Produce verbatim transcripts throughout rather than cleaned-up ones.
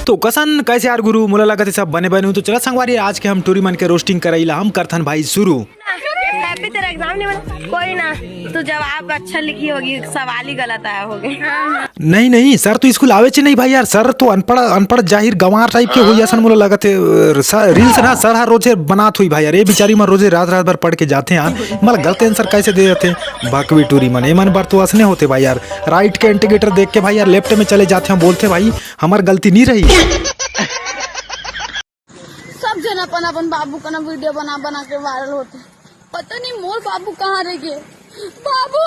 तो कसन कैसे यार गुरु, मोला लगत हे सब बने बने हो। तो चला संगवारी, आज के हम टूरी मन के रोस्टिंग करई ला हम करथन भाई शुरू। हैप्पी, तेरा एग्जाम नहीं बना? कोई ना, तू जवाब अच्छा लिखी होगी, सवाल ही गलत आया होगा। नहीं नहीं, सर तो स्कूल आवे चे नहीं भाई यार, सर तो अनपढ़ अनपढ़ जाहिर गंवार टाइप के होई असन मोला लगत हे। रील्स ना सर हर रोजे बनात होई भाई यार, ये बिचारी मन रोजे रात रात भर पढ़ के जाथे यार, मला गलत आंसर कैसे दे देथे। बकवी टूरी मन, एमन बर तो असने होथे भाई यार, राइट के इंडिकेटर देख के भाई यार लेफ्ट में चले जाथे, बोलथे भाई हमर गलती नहीं रही। सब झन अपन अपन बाबू कना वीडियो बना बना के वायरल होथे। पता नहीं मोर बाबू कहाँ रह गए। बाबू।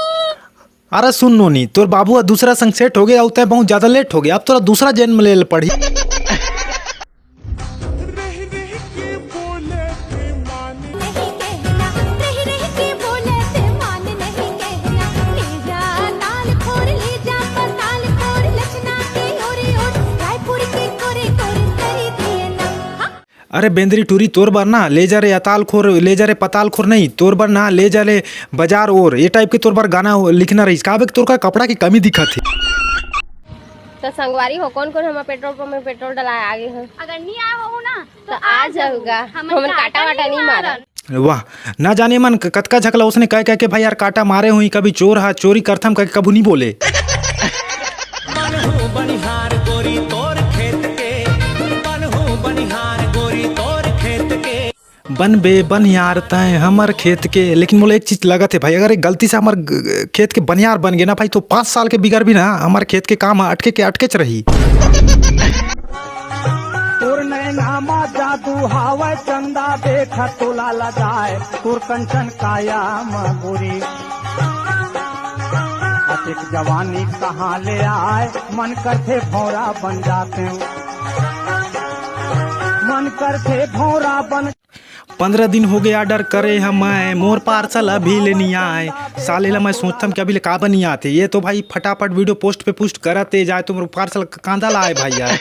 अरे सुन नोनी, तोर बाबू ह दूसरा संग सेट हो गया, तैं बहुत ज्यादा लेट हो गया, अब तोरा दूसरा जन्म ले पड़ी। अरे बेंदरी टूरी, तोर बर ना ले जा रे अताल खोर, ले जा रे पताल खोर नहीं, तोर बर ना ले जा रे बाजार ओर, ये टाइप के तोर बर गाना लिखना रहिस। का बे तोर का कपड़ा की कमी दिखत हे? तो संगवारी हो, कौन कौन हमर पेट्रोल पंप में पेट्रोल डलाए आगे हो? अगर नहीं आए हो ना तो आ जाऊगा, हमन काटा वाटा नहीं मारन। वाह, ना जाने मन क-, कतका झकला उसने कह कह के भाई यार काटा मारे हुई, कभी चोर हा चोरी करथम कह के कभू नहीं बोले। बन हूँ बनिहार गोरी तोर खेत के, बन हूँ बनिहार गोरी तोर खेत के। बन बे बनिहार तय हमर खेत के, लेकिन मोला एक चीज लगत हे भाई, अगर एक गलती से हमर ग-, ग-, खेत के बनिहार बन गए ना भाई, तो पाँच साल के बिगर भी ना हमर खेत के काम ह अटके के अटकेच रही। तोर नैना मा जादू हावय चंदा, देख तोला लजाए, तोर कंचन काया मा गोरी। अतिक जवानी कहाँ ले आए, मन करथे भौरा बन जाते। मन करथे भौरा बन। पंद्रह दिन हो गए ऑर्डर करे हमें, मोर पार्सल अभी ले नहीं आए। साले ला मैं सोचथम कि अभी ले काबर नहीं आते, ये तो भाई फटाफट वीडियो पोस्ट पे पोस्ट करत हे जाए, तो मोर पार्सल कांदा ला आए भाई यार।